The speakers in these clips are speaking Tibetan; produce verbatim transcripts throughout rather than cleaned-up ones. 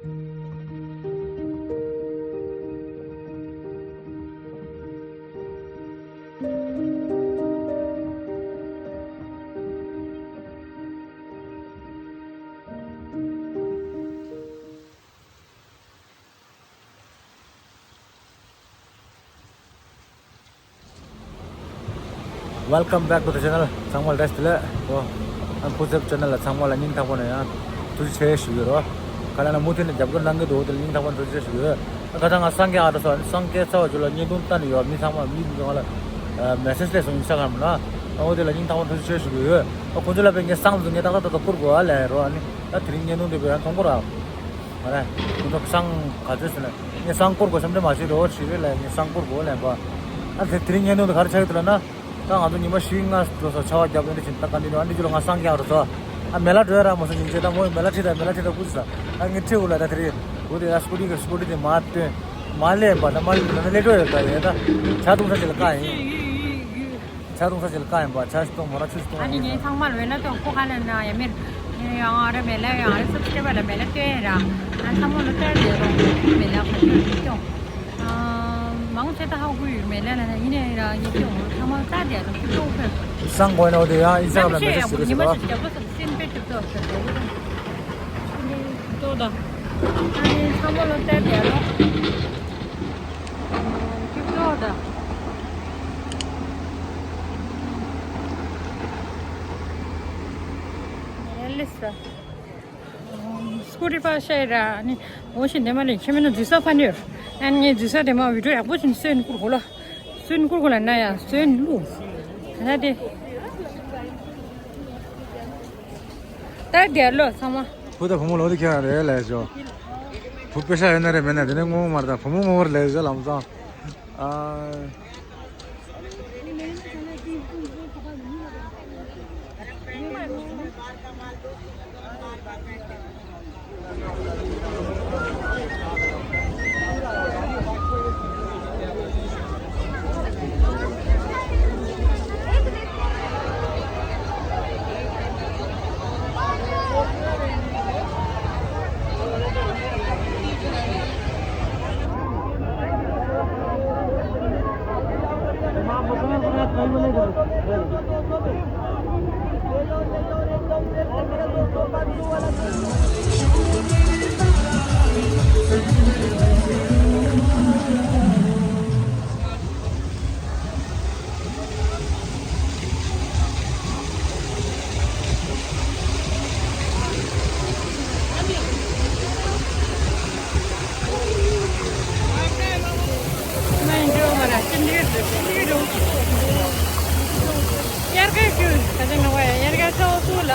Welcome back to the channel. ཚང་མ་ལ་བཀྲ་ཤིས་བདེ་ལེགས། ཨོ། ཨ་ཕུ་ཚེབ་ཆེ་ནལ་ལ་ཚང་མ་ལ་སྙིང་ཐག་པ་ནས་ཡང་ཐུགས་རྗེ་ཆེ་ཞུ་གི་ཡོད་རོ། ག་ལ་ན་མུ་མཐུད་ནས་རྒྱབ་སྐྱོར་གནང་གི་འདུག་དེ་ལ་སྙིང་ཐག་པ་ནས་ཐུགས་རྗེ་ཆེ་ཞུ་གི་ཡོད། ཨ་ཁ་ཐང་ང་སངས་རྒྱས་ཨ་འགྲོ་སོང་། སངས་རྒྱས་ཚ་བ་ཇོ་ལ་བརྙན་ཐུང་ལྟ་ནས་ཡོད། མི་ཚང་མ་མི་ང་ལ་མེ་སེ་ཇི་སླེབས་སོང་། ཨིན་སི་ཊ་གྷ་རམ་ན། ཨ་འོ་དེ་ལ་སྙིང་ཐག་པ་ནས་ཐུགས་རྗེ་ཆེ་ཞུ་གི་ཡོད། ཨ་ཁོང་ཚོ་ལ་བས་ངས་སང་ལ་ངས་ཏག་ཏག་ཏག་ཏག་བསྐུར་དགོས་ཨ་ལས་རོ། ཨ་ནི་ད་དེ་རིང་བརྙན་ཐུང་དེ་བས་ཡང་མཐོང་གོ་ར། ང་རེ། ཁོང་ཚོ་སང་ག་ཚོད་ཟེར་ན། ངས་སང་བསྐུར་དགོས་བསམ་དྲན་མ་བྱེད་རོགས་བྱེད་རེད་ལ། ངས་སང་བསྐུར་དགོས་ལན་པ། ཨ་དེ་དེ་རིང་བརྙན་ཐུང་དེ་ག་རེ་ཆགས་ཀྱི་འདུག་ལབ་ན། ད་ང་ཚོ་ཉི་མ་བཞི་ལྔ་འགྲོ་སོང་། ཆར་པ་བརྒྱབ་ཡོད་འདི་བཞིན་ད་ག་འདི་འདུག་ཨ་འདི་ཚོ་ལ་ང་སང་རྒྱག་རོགས་སོ། ཨ་མེ་ལ་འགྲོ་ཡ་ར་མོ་སོ་སྙིང་རྗེ། ད་མོ་མེ་ལ་ཁྲིད་ད་མེ་ལ་ཁྲིད་ད་སྐུ་ཚེ་ས། ཨ་ངས་ཁྲིད་འོ་ལ། ད་དེ་རེད་འོ་དེ་ཡ་སྐུ་དྲི་གི་སྐུ་དྲི་དེ་མ་སྟོན། མ་ལས་པ་ད་མ་ལས་ད་ལས་འགྲོ་ཡོད་ད་ཡོད་ད། ཇ་བཏུང་ས་ཅིག་ལ་བཀག་ཡིན། ཇ་བཏུང་ས་ཅིག་ལ་བཀག་ཡིན་པ། ཇ་ཞིག་བཏུང་མོ་ར་ཆུ་ཞིག་བཏུང་ཨ་ནི་ཡིན། ངས་ཚང་མ་ལ་མེ་ལ་སྟོན་ཁོ་ག་ལ་ན་ཡ་མེར། ཡང་ཨ་ར་མེ་ལ་ཡང་ཨ་ར་སབ་སི་ཀྲེབ་ལ་མེ་ལ་སྟོན་ཡ་ར། ཨ་ཚང་མ་ལ་སྟོན་ཡ་ར་མེ་ལ་ཁ་ཐུག་སྟོན། ཨ་མང་ཆེ་ད་ཧ་གོ་ཡོད་མེ་ལ་ལ་ན་ཡིན་ཡ་ར་ངས་སྟོན་ཚང་མ་ལ་སྟོན་ཡ་ར་ཁྱི་སྟོན་ཕེབས། སང་གོ་ཡ་ན་འོ་དེ་ཡང་ཨིན་སི་ཊ་གྷ་རམ་ལ་མེ་སེ་ཇི་ཟེར་གི་ཉི་མ་ཟེར་ཞིག་རྒྱབ་ལ་སོང་སེམས་པའི་གྲིབ་ཏོག་ཟེར་ཏོ་ཏོ་ད། ཨ་ནི་ཚང་མ་ལ་སྟོན་ཡ་ར། ཀིབ་ཀྲོ་ད། ཨེ་ལི་ས། སྐུ་དྲི་པ་ཤ་ཡི་ར་ནི། འོ་ཞིག་འདི་མ་ལས་ཁྱེད་མེད་ན་འཛུལ་ས་ཕན་ཡོད། ཨ་ནི་ངས་འཛུལ་ས་དེ་མ་བི་ཌིའོ་ཡག་པོ་ཞིག་སོན་བསྐུར་གོ་ལ། སོན་བསྐུར་གོ་ལ་ན་ཡ་སོན་ལུ། ད་དེ། ད་དེ་ལོ་ཚང་མ། བུ་དང་བུ་མོ་ལོ་དེ་ཁྱེད་རང་རེད་ལས་ཞོ། བུ་པེ་ཤ་ཡོད་ན་རེད། མེད་ན་དེ་ནས་ངོ་མ་རེད། ད་བུ་མོ་ངོ་མ་རེད་ལས་ཞོ་ལམ་སང་། ཨ། དབྱར་ཁ་ཞུ། ད་ཆ་ནང་བ་དབྱར་ཁ་ཚ་བ་སུ་ལ།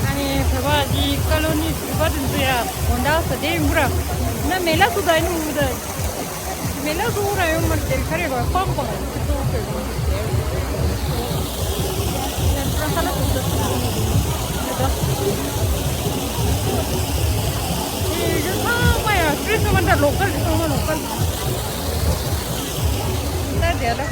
ཨ་ནི་བོད་པ་འདི་ཀ་ལོ་ནི་བོད་པ་དེ་ཚོ་ཡ་དགོང་དག་ས་དེ་ཡིན་པ་ར། ན་མེ་ལ་སུ་ད་ཡིན་འུ་ད། མེ་ལ་སུ་ར་ཡོང་མར་དེ་ཁ་རེ་བ་ཀོང་ཀོང་ཚོ་ཁེ་ས་ལ་སུ་ད། ཚང་མ་ཡ་ཁྲིས་མ་འདྲ་ལོ་ཀལ་ཚང་མ་ལོ་ཀལ། ད་དེ་ལ། དེ་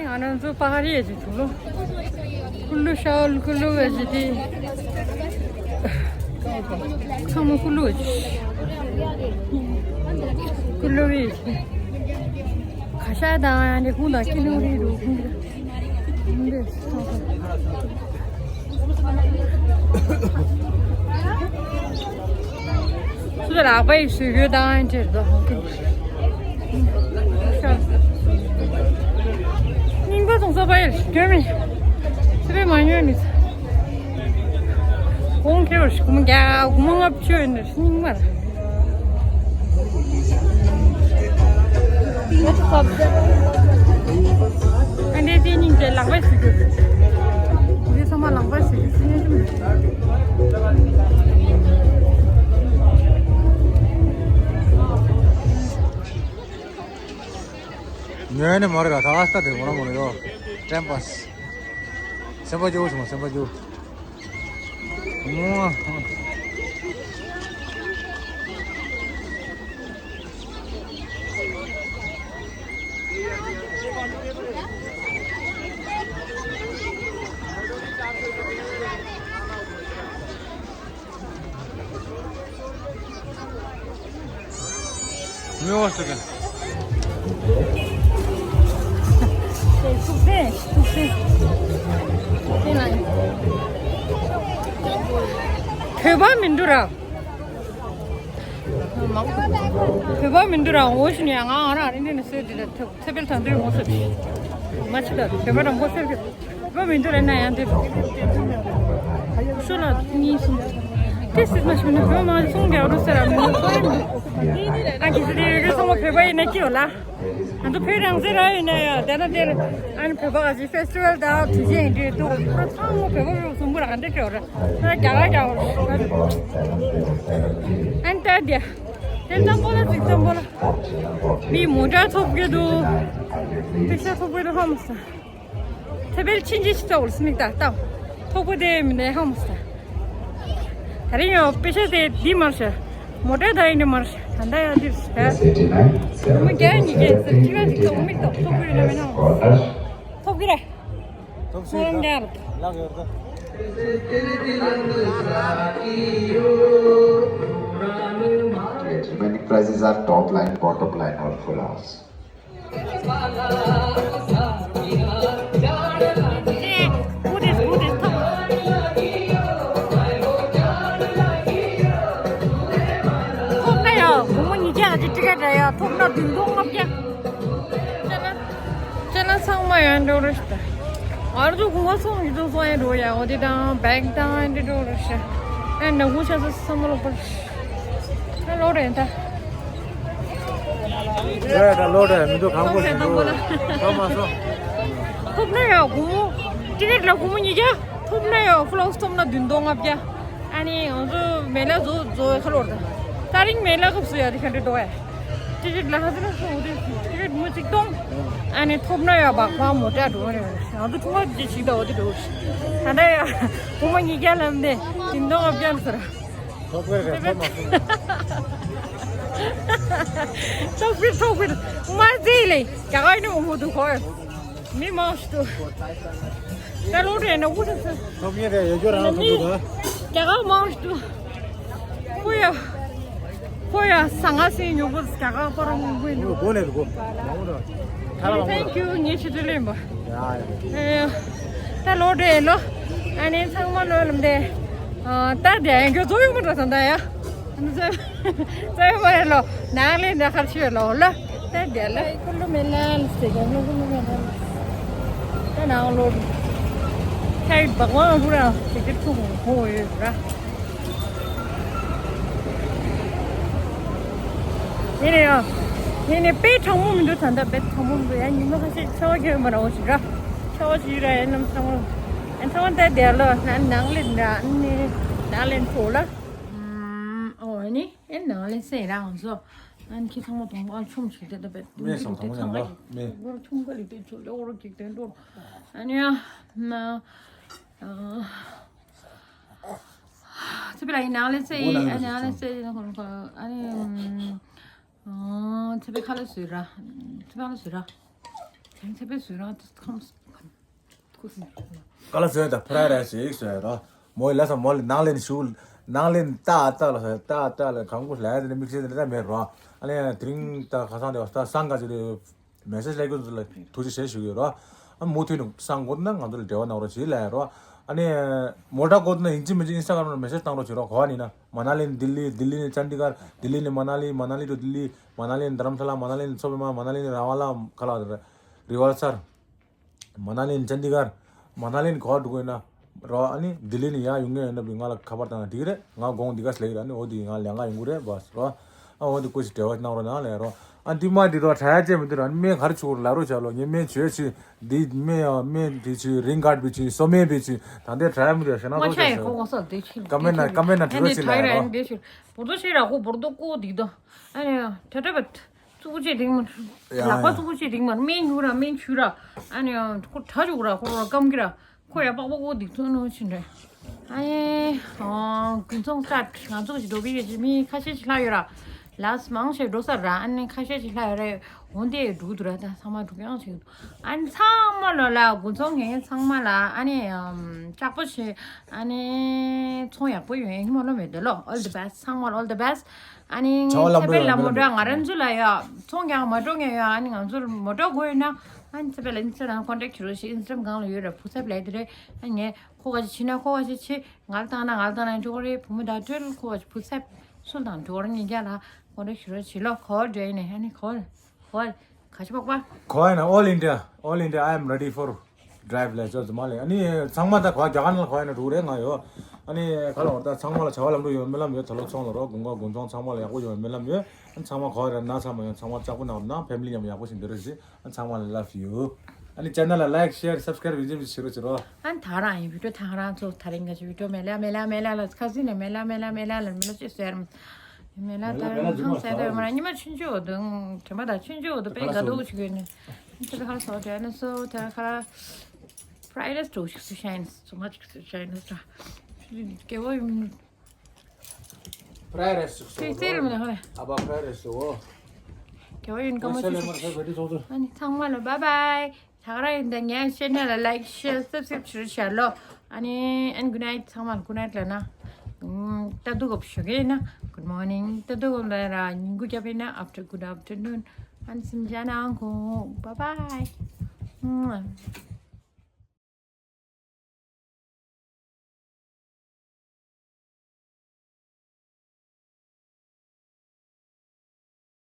ང་རང་ཚོ་པ་ཧ་རི་ཡ་ཅིག་བྱུང་ལོ། ཀུ་ལུ་ཤའོལ་ཀུ་ལུ་བ་ཅིག་དེ། ཚང་མ་ཀུ་ལུ་ཀུ་ལུ་བི་ཁ་ཤ་དང་ཡང་ནི་ཁུང་དང་ཀི་ལུ་རི་རུ་ཁུང་། སུ་ལ་ལག་པ་ཡིས་ཞུ་རྒྱུ་དང་འབྲེལ་དོ། རྙིང་པ་ཚོང་ས་པ་ཡིས་སྐྱོན་མེད། ཚེ་རིང་མ་ཉོས་ནི། གོང་ཁེ་བར་ཞིག་མ་རྒྱ་གུ་མ་ལྔ་བཅུ་ཡོད་ནི་རྙིང་མར། ཨ་འདྲེ་དེ་སྙིང་རྗེ་ལག་པས་ཟེར་རྒྱུ། འདི་ཚང་མ་ལག་པས་ཟེར་རྒྱུ་སྙིང་རྗེ་མེད། ཉོས་ནས་མ་རེད་ག་ད་ཨ་སྟ་དེ་མོ་ར་མོ་ར་ཡོད། ཀྲེམ་པས། སེམས་པ་སྐྱོ་བོ་བྱུང་སེམས་པ་སྐྱོ། བོད་པ་མི་འདུག་ར། བོད་པ་མི་འདུག་ར། འོ་ཞུ་ནས་ང་ང་རང་རིན་ལྡན་ནས་སོས་དེ་ལ་ཐུག་ཚེ་འཕེལ་དང་དུས་མོ་སོ་བྱས། མ་ཆི་ལ་བོད་པ་རང་མགོ་སེར་གྱི་བོད་མི་འདུག་རེད་ན་ཡང་དེ། ཤོ་ལ་གཉིས་གསུམ། དེ་སྲིད་མ་ཞུ་ན་བོད་མ་གསུང་རྒྱག་རོགས་ཟེར་ར་མི་འདུག་སོ་ཡིན་འདུག་ཨ་གི་སི་དེ་ཡོད་རྒྱུ་ཚང་མ་བོད་པ་ཡིན་ན་སྐྱིད་ཡོད་ལ། ང་ཚོ་བོད་རང་བཙན་རག་ཡོད་ན་ཡང་དེ་ན་དེར་ཨ་ནི་བོད་པ་ག་ཚོད་ཕེ་སི་ཊི་ཝལ་དང་དུས་ཆེན་ཡིན་དུས་འདུག་ཚང་མ་བོད་པ་བོད་པ་གསུང་པོ་ར་ག་འདྲ་སྐྱིད་ཡོད་ར། ད་རྒྱ་གར་རྒྱ་གར། ཨ་ནི་ད་དེ། དེ་ཙམ་པོ་ལ་ཅིག་ཙམ་པོ་ལ། མི་མོ་ཊ་ཐོབ་གི་འདུག་པེ་ཤ་ཐོབ་གི་འདུག་ཧ་མ་སོང་། ཚེ་འཕེལ་ཕྱིན་ཅི་ཞིག་ཙམ་པོ་ལ་སྨིག་ད་ལྟ། ཐོབ་གི་དེ་མི་འདུག་ཧ་མ་སོང་། ད་རིང་ཡང་པེ་ཤ་དེ་འདི་མར་ཤ། མོ་ཊ་ད་ཡིན་འདི་མར་ཤ། ད་ལྟ་ཡང་འདིར་ཤ། མི་རྒྱ་ཡིན་གྱི་ཟེར་ཅི་ག་ཅིག་ཐོབ་མིག་ཐོབ་ཐོབ་གི་རེད་ལ་མི་ནོ། ཐོབ་གི་རེད། ཐོབ་སོང་ཡང་རྒྱ་རེད། ལག་ཡོད་ད། Many prizes are top line, bottom line or full house. ཐོབ་ན་ཡང་སྒོར་མོ་ཉིས་བརྒྱ་ཅིག་ཊི་ཀེ་ཊི་ཡང་ཐོབ་ན་བདུན་སྟོང་ལྔ་བརྒྱ། ཅེ་ན་ཅེ་ན་ཚང་མ་ཡང་འགྲོ་རེད་ཤག་ཨ་རུ་ཚོ་གུང་པ་ཚོང་ཡིན་ཚོང་ཚོང་ཡང་འགྲོ་ཡ་འོ་དེ་དང་བེག་དང་ཡང་འགྲོ་རེད་ཤག་ཨ་ནི་ནག་ཁུང་ཆ་ཚང་ཚང་མ་ལོག་པར་ཨ་ལོ་རེད་ད། ཡ་ད་ལོ་རེད་མི་འདུག་གང་པོ་ཞིག་འདུག་ཚང་མ་སོང་། ཐོབ་ན་ཡང་སྒོར་མོ་ཊི་ཀེ་ཊི་ལ་སྒོར་མོ་ཉིས་བརྒྱ། ཐོབ་ན་ཡང་ཕུ་ལོག་ཐོབ་ན་བདུན་སྟོང་ལྔ་བརྒྱ། ཨ་ནི་ང་ཚོ་མེ་ལ་བཟོ་བཟོ་བའི་ཁ་ལོར་དང་། ད་རིང་མེ་ལ་སྐབས་སུ་ཡ་དེ་ག་འདྲ་འགྲོ་བས། ཅི་ཅི་ལ་ཧ་ཟི་ན་སོ་འོ་དེ་ཅི་མོ་གཅིག་སྟོང་། ཨ་ནི་ཐོབ་ན་ཡང་བག་ཕང་མོ་ཊ་འགྲོ་རེད། ང་ཚོ་ཐུང་བ་ཅི་ཅིག་ད་འོ་དེ་འགྲོ་རེད། ད་ལྟ་ཡ་བུ་མོ་ཉིས་བརྒྱ་ལམ་དེ་བདུན་སྟོང་ལྔ་བརྒྱ་ཟེར། ཐོབ་གི་རེད་ཐོབ་མ་སོང་། ཐོབ་གི་ཐོབ་གི་མ་ཟེར་ལེ་རྒྱ་གར་ནི་འོ་མོ་དུ་ཧོར། མི་མང་ཞིག་འདུག་ད་ལོ་རེ་ན་འུ་ཚ་ཚ། ཐོབ་ཉེ་རེ་ཡོད་རྒྱུ་རང་ཐོབ་མི་འདུག་ག་རྒྱ་གར་མང་ཞིག་འདུག་ཁོ་ཡ། ཁོ་ཡ་ཟ་ང་སེ་ཉོ་གོ་རྒྱ་གར་པ་རང་མང་པོ་ཡིན་འདུག་སྒོ་ནས་འདུག་མང་པོ་འདུག་ཐ་ལ་མང་པོ། Thank you ངས་ཆུ་ཚོད་ལེན་པ། ཡ་ཡ། ད་ལོ་རེ་ལོ། ཨ་ནི་ཚང་མ་ལོ་ལམ་དེ། ད་དེ་ཡང་གྱོ་ཚོ་ཡོང་མི་འགྲོ་ད་ད་ཡ། ཙོ་ཡོད་མ་ཡོད་ལོ། ནང་ལས་འདྲ་ཁར་ཆུ་ཡོད་ལོ་ལོ། ད་དེ་ལ་ཀུ་ལུ་མེ་ལ་ལ་སེ་ག་ལོ་ཀུ་ལུ་མེ་ལ་ལ། ད་ནང་ལོ། ཁའི་བག་ཝང་རུ་ར་དེ་དེ་ཐུག་གོ་ཡོད་ར། ཡིན་ནའི་ཡང་། ཡིན་ནའི་དཔེ་གྲང་མོ་མི་འདུག་ད་ལྟ་དཔེ་གྲང་མོ་མི་འདུག་ཡང་ཉི་མ་ཁ་ཤས་ཆར་པ་རྒྱག་ཡོད་མ་ར་འོ་ཞིག་ར། ཆར་པ་ཞིག་ར་ཡིན་ནམ་ཚང་མ། ཡང་ཚང་མ་ད་དེ་ལོ་ནང་ནང་ལས་འདྲ་ནི་ནང་ལས་འཕྲོ་ལ། ཨོ་ནི། ཨེ་ནང་ལས་སེ་རང་བཟོ། ཨན་ཁྱི་ཚང་མ་དང་པོ་ཨ་ཆུམ་ཞིག་དེ་ལྟ་བེད། མེ་སོང་དང་པོ་ཉམས་ལ་མེ། ཆུམ་ག་ལི་དེ་ཆུ་ལེ་འོ་རོ་ཅིག་དེ་འགྲོ། ཨ་ནི་ཡ། ན། ཚེ་པེ་ལ་ཡིན་ནང་ལས་སེ་ཡིན་ཨ་ནི་ཨ་ནི་སེ་ཡིན་ཁོ་ཁོ་ཨ་ནི། ཚེ་པེ་ཁ་ལ་བཟོས་ར། ཚེ་པེ་ཁ་ལ་བཟོས་ར། ཚེ་པེ་བཟོས་ར་ཁམས། ཀ་ལ་བཟོས་དང་ཕ་ར་ར་ཞིག་བཟོས་ར། མོ་ཡི་ལ་ས་མོ་ལ་ནང་ལས་ནི་ཞུགས། ནང་ལས་ཏག་ཏག་ལ་ཏག་ཏག་ལ་གང་པོ་ལས་དེ་ནས་དམིགས་བསལ་དེ་འདྲ་མེད་རོ། ཨ་ནི་དེ་རིང་ད་ཁ་སང་དེ་བ་ད་སང་ག་ཅིག་རེད། མེ་སེ་ཇི་ལེགས་ཀྱི་ཚོ་ལ་ཐུགས་རྗེ་ཆེ་ཞུ་གི་ཡོད་རོ། ཨ་མུ་མཐུད་ནས་སང་དགོས་ན་ང་ཚོ་ལ་འབྲེལ་བ་གནང་རོགས་བྱེད་ལབ་ཡ་རོ། ཨ་ནི་མོ་ཊ་དགོས་ན་ཡིན་གཅིག་མིན་གཅིག་ཨིན་སི་ཊ་གྷ་རམ་ལ་མེ་སེ་ཇི་བཏང་རོགས་བྱེད་རོ། གོ་བ་ནི་ན་མ་ན་ལི་ནས་ལྡི་ལི། ལྡི་ལི་ནས་ཅན་ཌི་གྷར། ལྡི་ལི་ནས་མ་ན་ལི། མ་ན་ལི་ནས་ལྡི་ལི། མ་ན་ལི་ནས་དྷ་རམ་ས་ལ། མ་ན་ལི་ནས་མཚོ་པདྨ། མ་ན་ལི་ནས་ར་ཝ་ལ་ཁ་ལ་རི་ཝར་སར། མ་ན་ལི་ནས་ཅན་ཌི་གྷར། མ་ན་ལི་ནས་གོ་བ་འགྲོ་དགོས་ན་རོ། ཨ་ནི་ལྡི་ལི་ནས་ཡར་ཡོང་མཁན་ཡོད་ན་ང་ལ་ཁ་པར་བཏང་ན་འགྲིག་གི་རེད། ང་དགོངས་འདི་ག་སླེབས་ཀྱི་རེད། ཨ་ནི་འོ་འདི་ང་ལས་ཀ་ཡོང་གི་རེད་བ་རོ། ཨ་འོ་འདི་སྐུ་ཞིག་འབྲེལ་བ་གནང་རོགས་གནང་ལབ་རོ། ཨ་འདི་མ་འདི་རོ་གྲྭ་ཡ་ཅེ་མི་འདི་རོ། ཨ་ནི་སྨན་ག་རེ་བྱུག་ར་ལབ་རོགས་བྱ་ལོ། ངས་སྨན་བྱོས་ཆི་འདི་སྨན་ཨ་སྨན་འདི་ཆི་རིང་གར་བི་ཆི་སོ་སྨན་བི་ཆི་ད་འདི་གྲྭ་ཡ་མི་འདི་ཞེ་ན་ང་ཆ་ཡི་ཁོ་ཁོ་སོ་འདི་ཆི་ཀ་མེན་ན་ཀ་མེན་ན་དྲི་བ་ཆི་ལབ་རོ། འདི་ཆི་བོར་དོ་ཤེས་ར་ཁོ་བོར་དོ་ཀོ་འདི་དོ། ཨ་ནི་ད་ད་བད། གཙུག་ཅེས་རིང་མ། ཡ་ལག་པ་ཡ། གཙུག་ཅེས་རིང་མ་སྨན་ཉུག་ར་སྨན་ཆུ་ར། ཨ་ནི་ཁོ་གྲ་ཅུག་ར་ཁོ་ར་སྐམ་གི་ར། ཁོ་ཡ་པག་པོ་ཀོ་འདི་ཚོ་ནོ་ཕྱིན་རེད། ཨ་ནི་དགུན་ཚོང་སྟ་ང་ཚོ་ཞིག་འགྲོ་བི་རེད་ཅེས་མི་ཁ་ཤས་ཅིག་ལྷག་ཡོད་ར། ལས་མང་ཆེ་འགྲོ་ས་ར། ཨ་ནི་ཁ་ཤས་ཅིག་ལྷག་ཡོད་རེད། འོན་ཏེ་འགྲུག་འདུག་ར། ད་ཚང་མ་འགྲུག་ཡང་ཆེ་གི་འདུག་ཨ་ནི་ཚང་མ་ལོ་ལ་དགུན་ཚོང་ངན་ཚང་མ་ལ་ཨ་ནི་ལྕགས་པོ་ཆེ། ཨ་ནི་ཚོང་ཡག་པོ་ཡོང་ཡིན་མོ་ལོ་མེད་དེ་ལོ། All the best ཚང་མ་ལ་all the best། ཨ་ནི་བྱ་བ་ལམ་འགྲོ་ཚེ་འཕེལ་ལ་མོ་འགྲོ་ང་རང་ཚོ་ལ་ཡ་ཚོང་ཀྱང་མ་འགྲོ་ངེས་ཡ། ཨ་ནི་ང་ཚོར་མོ་འགྲོ་དགོས་ཡོད་ན་ཨ་ནི་ཚེ་འཕེལ་ལ་ཨིན་སི་ཊ་གྷ་རམ་ཀོན་ཊེག་བྱེད་རོགས་ཞེས། ཨིན་སི་ཊ་གྷ་རམ་སྒང་ལ་ཡོད་ར། བུ་ཚབ་ལས་དེ་རེད། ཨ་ནི་ངས་ཁོ་ག་ཅིག་བྱེད་ན་ཁོ་ག་ཅིག་བྱེད། ང་ལ་བཏང་ན་ང་ལ་བཏང་ན་འགྲོ་གི་རེད། བུ་མོ་དང་འཕྲོད་ཁོ་ག་ཅིག་བུ་ཚབ་སུ་དང་འགྲོ་གི་རེད། ངེད་རྒྱ་ལ་ཀོན་ཊེག་བྱེད་རོགས་བྱེད་ལོ། ཁོ་འདྲ་ཡིན་ནས་ཨ་ནི་ཁོ་ཁོ་ག་ཅིག་པག་པ། ཁོ་ཡིན་ན་All India, All India, I am ready for drive ལས་ཅོ་ཙི་མ་ལས། ཨ་ནི་ཚང་མ་ད་ཁོ་རྒྱ་གར་ནང་ལ་ཁོ་ཡིན་ན་འགྲོ་གི་རེད། ང་ཡོད། ཨ་ནི་ག་ལ་བར་ད་ཚང་མ་ལ་བྱ་བ་ལམ་འགྲོ་ཡོང་བའི་སྨོན་ལམ་ཡོད། ད་ལོ་ཚོང་ལ་རོགས་དགུན་ཁ་དགུན་ཚོང་ཚང་མ་ལ་ཡག་པོ་ཡོང་བའི་སྨོན་ལམ་ཡོད། ཨ་ནི་ཚང་མ་ཁོ་ར་ན་ཚང་མ་ཡོང་། ཚང་མ་ལྕགས་པོ་ནང་ན་ཕེ་མི་ལི་མཉམ་ཡག་པོ་ཞིག་འདི་རེད་ཟེར། ཨ་ཚང་མ་ལ་love you། ཨ་ནི་ཅེ་ནལ་ལ་like, share, subscribe ཡིན་ཅིག་བྱེད་རོགས་བྱེད་རོགས། ཨ་ནི་ད་རང་ཡིན་བི་ཌིའོ་ད་རང་ཚོ་ད་རིང་ག་ཅི་བི་ཌིའོ་མེ་ལ་མེ་ལ་མེ་ལ་ལ་ཁ་སི་ནས་མེ་ལ་མེ་ལ་མེ་ལ་ལ་མེ་ལ་ཅེས་ཟེར། མེ་ལ་ད་རང་ཚོ་ཟེར་ད་མ་ཉི་མ་ཆུན་ཆུ་འོ་དང་དྲན་པ་ད་ཆུན་ཆུ་འོ་དང་པེ་ག་དུ་ཆུ་གོས་ནས་ད་ཁ་ལ་སོ་དྲན་ན་སོ་ད་ཁ་ལ་fried rice འགྲོ་ཞིག་སུ་ཤ་ཡིན་སུ་མ་ཅིག་སུ་ཤ་ཡིན་ད་སྐྱེ་བོ་ཡིན། Fried rice ཞིག་སོ། ཕི་སེལ་མི་ཧོ་ལེ། ཨ་བ་fried rice ཞིག་སོ། ཁྱོད་ཡིན་ག་མ་ཕི་སེལ་ཅི་མ་ཤོད། ཨ་ནི་ཚང་མ་ལ་bye bye། ད་ག་རང་ཡིན་ད། ངའི་ཆེ་ནལ་ལ་like, share, subscribe བྱེད་རོགས་བྱ་ལོ། ཨ་ནི་and good night ཚང་མ་ལ་good night ལ་ན། ད་དུ་གོ་ཞོག་གི་ན། Good morning ད་དུ་གོ་ལ་ར་ཉིན་གུ་རྒྱབ་ཡིན་ན། After, good afternoon ཨ་ནི་སིམ་ཇ་ན་ཁོ། Bye bye།